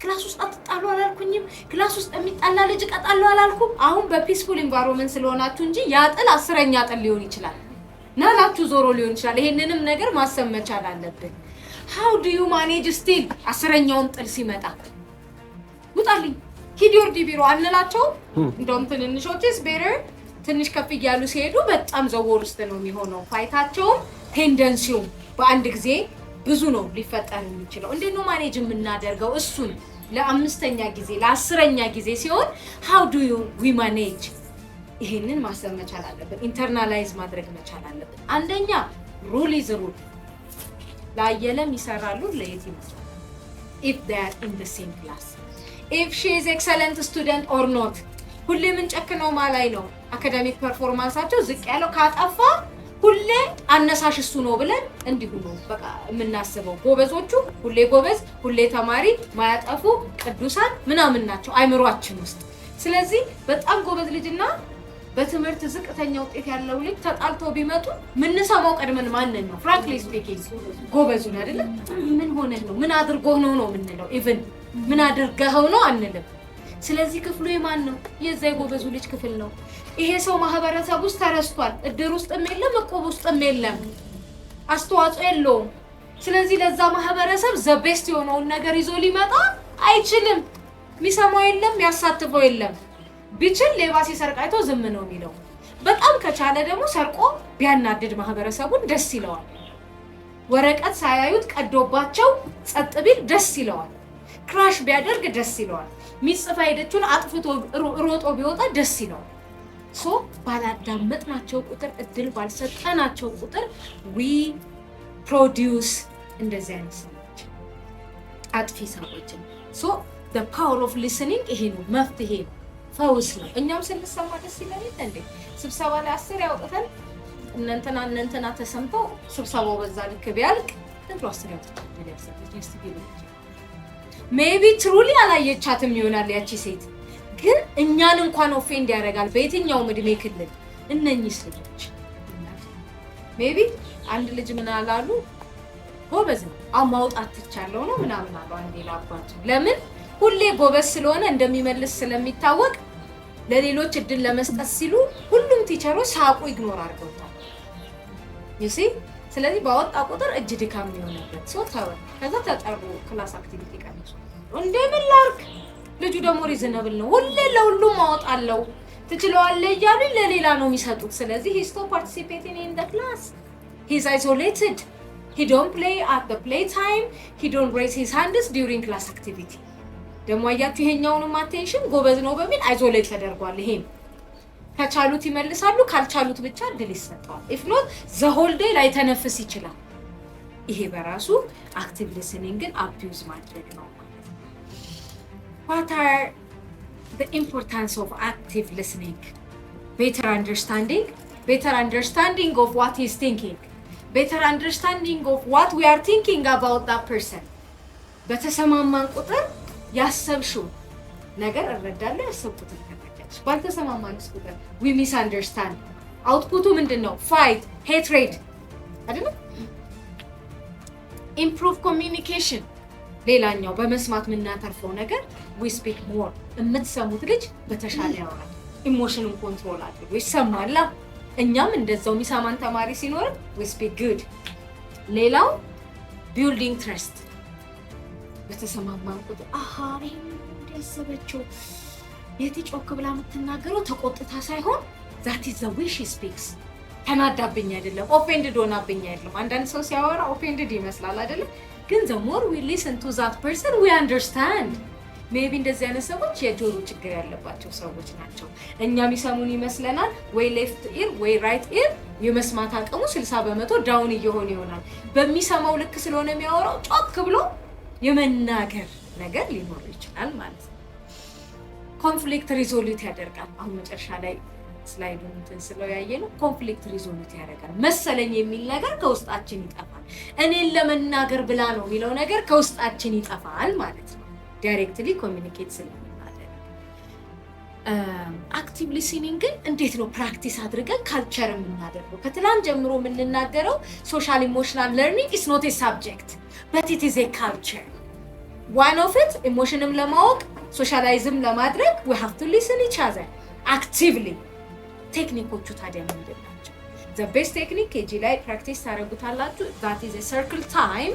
Class ውስጥ አትጣሉ አላልኩኝም። Class ውስጥ የሚጣላ ልጅ እቀጣለሁ አላልኩም። አሁን በ peaceful environment ስለሆናችሁ እንጂ ያ ጥል 10ኛ ጥል ሊሆን ይችላል፣ ናላችሁ ዞሮ ሊሆን ይችላል። ይሄንንም ነገር ማሰብ መቻል አለብን። How do you manage still 10ኛውም ጥል ሲመጣ? ውጣልኝ፣ ሂድ፣ ወርዲ ቢሮ አንላቸው። እንደውም ትንንሾች is better። ትንሽ ከፍ እያሉ ሲሄዱ በጣም the worst ነው የሚሆነው። Fight ኣቸውም tendency ውም በአንድ ጊዜ ብዙ ነው ሊፈጠር የሚችለው። እንዴት ነው manage የምናደርገው እሱን? ለአምስተኛ ጊዜ፣ ለ10ኛ ጊዜ ሲሆን how do you we manage? ይሄንን ማሰብ መቻል አለብን። Internalize ማድረግ መቻል አለብን። አንደኛ rule is rule። ለአየለም ይሰራሉ፣ ለየት ይመስላል። If they are in the same class, if she is excellent student or not። ሁሌ የምንጨክነው ማ ላይ ነው? Academic performance ኣቸው ዝቅ ያለው ካጠፋ ሁሌ አነሳሽ እሱ ነው ብለን እንዲሁ ነው በቃ የምናስበው። ጎበዞቹ ሁሌ ጎበዝ፣ ሁሌ ተማሪ፣ ማያጠፉ ቅዱሳን ምናምን ናቸው አይምሯችን ውስጥ። ስለዚህ በጣም ጎበዝ ልጅና በትምህርት ዝቅተኛ ውጤት ያለው ልጅ ተጣልተው ቢመጡ ምንሰማው ቀድመን ማንን ነው? Frankly speaking ጎበዙን አይደለም። ምን ሆነህ ነው? ምን አድርጎህ ነው ነው የምንለው። Even ምን አድርገኸው ነው አንልም። ስለዚህ ክፍሉ የማን ነው? የዛ የጎበዙ ልጅ ክፍል ነው። ይሄ ሰው ማህበረሰብ ውስጥ ተረስቷል። እድር ውስጥም የለም፣ እቁብ ውስጥም የለም፣ አስተዋጽኦ የለውም። ስለዚህ ለዛ ማህበረሰብ the best የሆነውን ነገር ይዞ ሊመጣ አይችልም። የሚሰማው የለም፣ ያሳትፈው የለም። ቢችል ሌባ ሲሰርቅ አይቶ ዝም ነው የሚለው። በጣም ከቻለ ደግሞ ሰርቆ ቢያናድድ ማህበረሰቡን ደስ ይለዋል። ወረቀት ሳያዩት ቀዶባቸው ጸጥ ቢል ደስ ይለዋል። Crash ቢያደርግ ደስ ይለዋል። ሚጽፋ ሄደችውን አጥፍቶ ሮጦ ቢወጣ ደስ ይለዋል። So ባላዳመጥናቸው ቁጥር፣ እድል ባልሰጠናቸው ቁጥር we produce እንደዚህ አይነት ሰዎች፣ አጥፊ ሰዎችን። So power of listening ይሄ ነው፣ መፍትሄ ነው፣ ፈውስ ነው። እኛም ስንሰማ ደስ ይለን የለ እንዴ? ስብሰባ ላይ 10 ያውጥተን እነንትና እነንትና ተሰምተው ስብሰባው በዛ ልክ ቢያልቅ እንትን 10 ያውጥተን maybe truly አላየቻትም ይሆናል ያቺ ሴት፣ ግን እኛን እንኳን offend ያደርጋል በየትኛውም እድሜ ክልል። እነኚህ ልጆች maybe አንድ ልጅ ምን አላሉ፣ ጎበዝ ነው፣ አሁን ማውጣት ትቻለው ነው ምናምን አሉ አንዴ ለአባቱ። ለምን? ሁሌ ጎበዝ ስለሆነ እንደሚመልስ ስለሚታወቅ ለሌሎች እድል ለመስጠት ሲሉ ሁሉም teacher ኦች ሳቁ ignore አድርገውታል። You see፣ ስለዚህ ባወጣ ቁጥር እጅ ድካም የሆነበት ሰው ተወ። ከዛ ተጠሩ፣ class activity ቀንሱ። እንደምን ላርግ? ልጁ ደግሞ reasonable ነው። ሁሌ ለሁሉም አወጣለው፣ ትችለዋለህ እያሉ ለሌላ ነው የሚሰጡት። ስለዚህ he stop participating in the class, he's isolated, he don't play at the play time, he don't raise his hands during class activity። ደግሞ አያችሁ ይሄኛውንም attention ጎበዝ ነው በሚል isolate ተደርጓል። ይሄም ከቻሉት ይመልሳሉ፣ ካልቻሉት ብቻ እድል ይሰጠዋል። If not, the whole day ላይተነፍስ ይችላል። ይሄ በራሱ active listening ን abuse ማድረግ ነው ማለት ነው። What are the importance of active listening? Better understanding, better understanding of what he's thinking, better understanding of what we are thinking about that person። በተሰማማን ቁጥር ያሰብሽው ነገር እረዳለሁ፣ ያሰብኩትን ትረዳለች። ባልተሰማማንስ ቁጥር we misunderstand። Output ኡ ምንድን ነው? Fight, hatred አይደለም? Improve communication። ሌላኛው በመስማት የምናተርፈው ነገር we speak more። የምትሰሙት ልጅ በተሻለ ያወራል። Emotion ኑን control አድርጎ ይሰማላ። እኛም እንደዛው የሚሰማን ተማሪ ሲኖር we speak good። ሌላው building trust። በተሰማማን ቁጥር አሃ ይሄን ያሰበችው የቲ ጮክ ብላ የምትናገረው ተቆጥታ ሳይሆን that is the way she speaks፣ ተናዳብኝ አይደለም፣ offended ሆናብኝ አይደለም። አንዳንድ ሰው ሲያወራ offended ይመስላል አይደለም። ግን the more we listen to that person, we understand maybe እንደዚህ አይነት ሰዎች የጆሮ ችግር ያለባቸው ሰዎች ናቸው። እኛ የሚሰሙን ይመስለናል። ወይ left ear ወይ right ear የመስማት አቅሙ 60% down እየሆነ ይሆናል። በሚሰማው ልክ ስለሆነ የሚያወራው ጮክ ብሎ የመናገር ነገር ሊኖር ይችላል ማለት ነው። Conflict resolve ያደርጋል። አሁን መጨረሻ ላይ slide ኡን እንትን ስለው ያየ ነው። Conflict resolve ያደርጋል መሰለኝ የሚል ነገር ከውስጣችን ይጠፋል። እኔን ለመናገር ብላ ነው የሚለው ነገር ከውስጣችን ይጠፋል ማለት ነው። Directly communicate ስለምናደርግ። Active listening ግን እንዴት ነው practice አድርገን culture የምናደርገው? ከትላንት ጀምሮ የምንናገረው social emotional learning is not a subject, but it is a culture። One of it emotion ም ለማወቅ socialize ም ለማድረግ we have to listen each other actively። Technique ኦቹ ታዲያ ምንድን ናቸው? The best technique KG ላይ practice ታደርጉታላችሁ። That is circle time።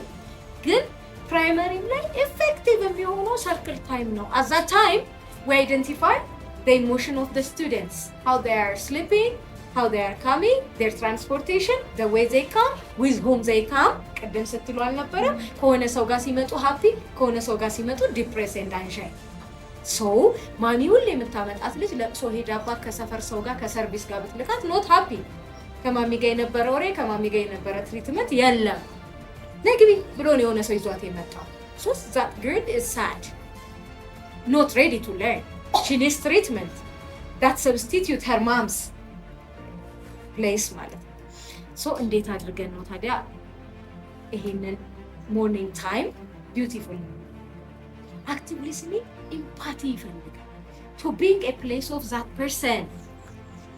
ግን primary ም ላይ effective የሚሆነው circle time ነው። At that time we identify the emotion of the students, how they are sleeping, how they are coming, their transportation, the way they come, with whom they come። ቅድም ስትሉ አልነበረም? ከሆነ ሰው ጋር ሲመጡ happy፣ ከሆነ ሰው ጋር ሲመጡ depressed and anxious። So mommy ሁሌ የምታመጣት ልጅ ለቅሶ ሄዳባት ከሰፈር ሰው ጋር ከ service ጋር ብትልካት not happy። ከ mommy ጋር የነበረ ወሬ፣ ከ mommy ጋር የነበረ treatment የለም። ነግቢ ብሎ ነው የሆነ ሰው ይዟት የመጣው። So that girl is sad, not ready to learn. She needs treatment that substitute her mom's place ማለት ነው። So እንዴት አድርገን ነው ታዲያ ይሄንን morning time beautiful? Active listening empathy ይፈልጋል። To being a place of that person።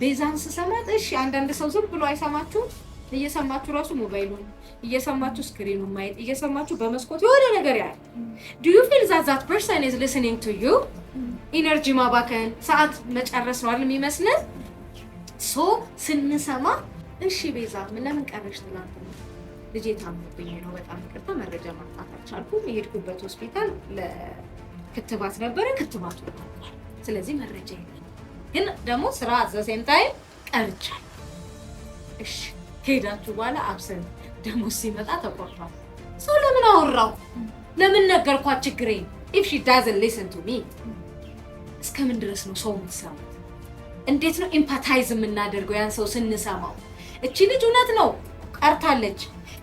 ቤዛን ስሰማት እሺ፣ አንዳንድ ሰው ዝም ብሎ አይሰማችሁም። እየሰማችሁ ራሱ ሞባይሉን እየሰማችሁ screen ኑን ማየት፣ እየሰማችሁ በመስኮት የሆነ ነገር ያህል፣ do you feel that that person is listening to you? Energy ማባከን፣ ሰዓት መጨረስ ነው አይደል የሚመስለን? So ስንሰማ እሺ ቤዛ፣ ምን ለምን ቀረሽ ትናንትና? ልጄ ታሞብኝ ነው፣ በጣም ይቅርታ፣ መረጃ ማምጣት አልቻልኩም። የሄድኩበት ሆስፒታል ለክትባት ነበረ፣ ክትባቱ አልቋል። ስለዚህ መረጃ የለኝም። ግን ደግሞ ስራ at the same time ቀርቻለሁ። እሺ፣ ከሄዳችሁ በኋላ absent ደግሞ ሲመጣ ተቆርጧል። ሰው ለምን አወራው? ለምን ነገርኳት ችግሬን? If she doesn't listen to me፣ እስከምን ድረስ ነው ሰው የምትሰሙት? እንዴት ነው empathize የምናደርገው ያን ሰው ስንሰማው? እቺ ልጅ እውነት ነው ቀርታለች፣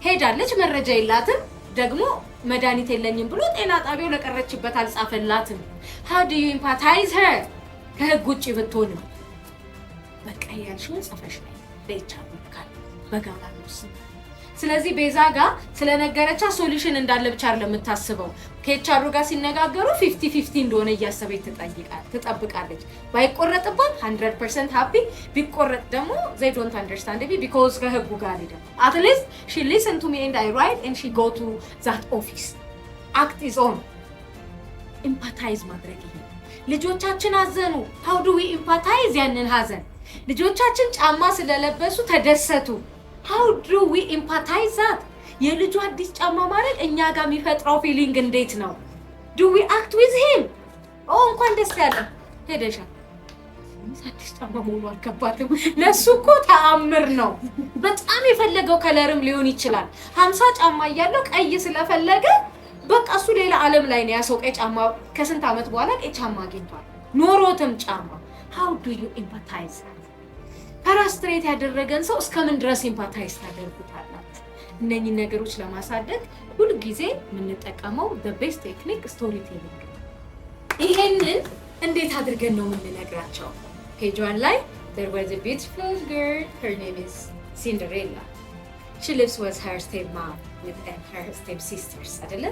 ሄዳለች፣ መረጃ የላትም፣ ደግሞ መድኃኒት የለኝም ብሎ ጤና ጣቢያው ለቀረችበት አልጻፈላትም። How do you empathize her? ከህግ ውጭ ብትሆንም በቃ ያልሽውን ጽፈሽ ላይ ለይቻሉ ካል በጋራ ነው። ስለዚህ ቤዛ ጋር ስለነገረቻት solution እንዳለ ብቻ አይደለም የምታስበው። ከ HR ኡ ጋር ሲነጋገሩ 50-50 እንደሆነ እያሰበች ትጠብቃለች። ባይቆረጥባት 100% happy፣ ቢቆረጥ ደግሞ they don't understand me because ከህጉ ጋር ሄደ። At least she listen to me and I write and she go to that office, act is on። Empathize ማድረግ ይሄ። ልጆቻችን አዘኑ። How do we empathize ያንን ሀዘን? ልጆቻችን ጫማ ስለለበሱ ተደሰቱ። How do we empathize that? የልጁ አዲስ ጫማ ማድረግ እኛ ጋር የሚፈጥረው feeling እንዴት ነው? Do we act with him? ኦ እንኳን ደስ ያለ ሄደሻል። አዲስ ጫማ መሆኑ አልገባትም። ለእሱ እኮ ተአምር ነው። በጣም የፈለገው color ም ሊሆን ይችላል። 50 ጫማ እያለው ቀይ ስለፈለገ በቃ እሱ ሌላ ዓለም ላይ ነው። ያ ሰው ቀይ ጫማ ከስንት ዓመት በኋላ ቀይ ጫማ አግኝቷል። ኖሮትም ጫማ፣ how do you empathize? Frustrate ያደረገን ሰው እስከምን ድረስ empathize ታደርጉታላችሁ? እነኚህ ነገሮች ለማሳደግ ሁልጊዜ የምንጠቀመው best technique story telling ነው። ይሄንን እንዴት አድርገን ነው የምንነግራቸው? Page 1 ላይ there was a beautiful girl, her name is Cinderella. She lives with her stepmom with and her step sisters አይደለ?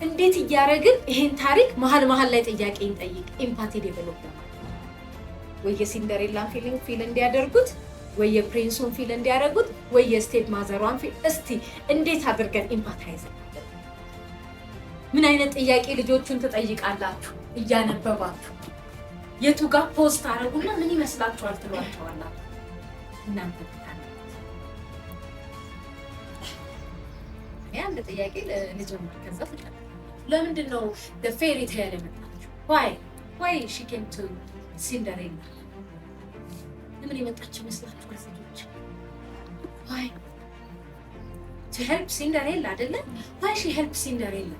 እንዴት እያደረግን ይሄን ታሪክ መሀል መሀል ላይ ጥያቄ እንጠይቅ፣ empathy develop ለማድረግ፣ ወይ የሲንደሬላን feeling feel እንዲያደርጉት፣ ወይ የ prince ኡን feel እንዲያደርጉት፣ ወይ የ step mother ሯን feel። እስቲ እንዴት አድርገን empathize እናደርግ? ምን አይነት ጥያቄ ልጆቹን ትጠይቃላችሁ? እያነበባችሁ የቱ ጋር pause ታደርጉና ምን ይመስላችኋል ትሏቸዋላችሁ? እናንተ ብታነቡት። እኔ አንድ ጥያቄ ልጀምር፣ ከዛ ትቀጥል። ለምንድን ነው fairy tale የመጣችው? Why she came to Cinderella? ለምን የመጣች ይመስላችኋል ሴቶች? Why? To help Cinderella አይደለ? Why she help Cinderella?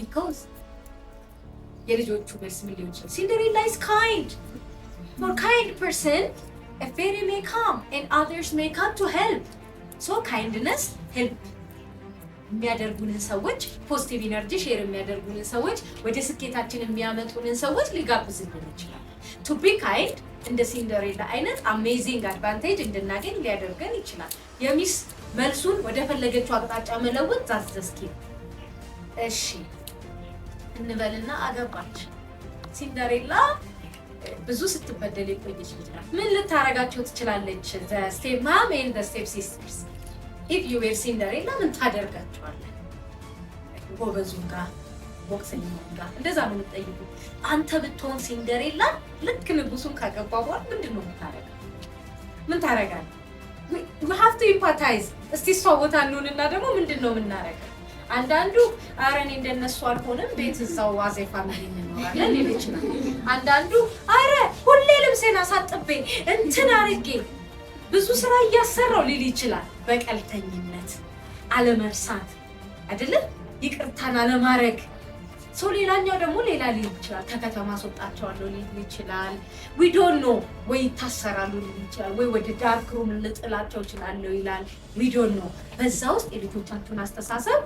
Because የልጆቹ መልስ ምን ሊሆን ይችላል? Cinderella is kind. For kind person, a fairy may come and others may come to help. So kindness help የሚያደርጉንን ሰዎች፣ positive energy share የሚያደርጉንን ሰዎች፣ ወደ ስኬታችን የሚያመጡንን ሰዎች ሊጋብዝልን ይችላል። To be kind እንደ ሲንደሬላ አይነት amazing advantage እንድናገኝ ሊያደርገን ይችላል። የ miss መልሱን ወደ ፈለገችው አቅጣጫ መለወጥ፣ that's the skill። እሺ እንበልና አገባች። ሲንደሬላ ብዙ ስትበደል የቆየች ልጅ ናት። ምን ልታረጋቸው ትችላለች? Step mom and step sisters, if you were Cinderella ምን ታደርጋቸዋለህ? ጎበዙን ጋር፣ ቦክሰኛውን ጋር እንደዛ ነው የምትጠይቁት። አንተ ብትሆን ሲንደሬላ ልክ ንጉሱን ካገባ በኋላ ምንድን ነው የምታደርገው? ምን ታደርጋለህ? We have to empathize። እስቲ እሷ ቦታ እንሁንና ደግሞ ምንድን ነው የምናደርገው? አንዳንዱ አረ እኔ እንደነሱ አልሆንም፣ ቤት እዛው as a family እንኖራለን ሊል ይችላል። አንዳንዱ አረ ሁሌ ልብሴን አሳጥቤ እንትን አርጌ ብዙ ስራ እያሰራው ሊል ይችላል። በቀልተኝነት፣ አለመርሳት አይደለም፣ ይቅርታን አለማድረግ ሰው። ሌላኛው ደግሞ ሌላ ሊል ይችላል። ከከተማ አስወጣቸዋለሁ ሊል ይችላል። We don't know፣ ወይ ይታሰራሉ ሊል ይችላል፣ ወይ ወደ dark room ልጥላቸው እችላለሁ ይላል። We don't know። በዛ ውስጥ የልጆቻችሁን አስተሳሰብ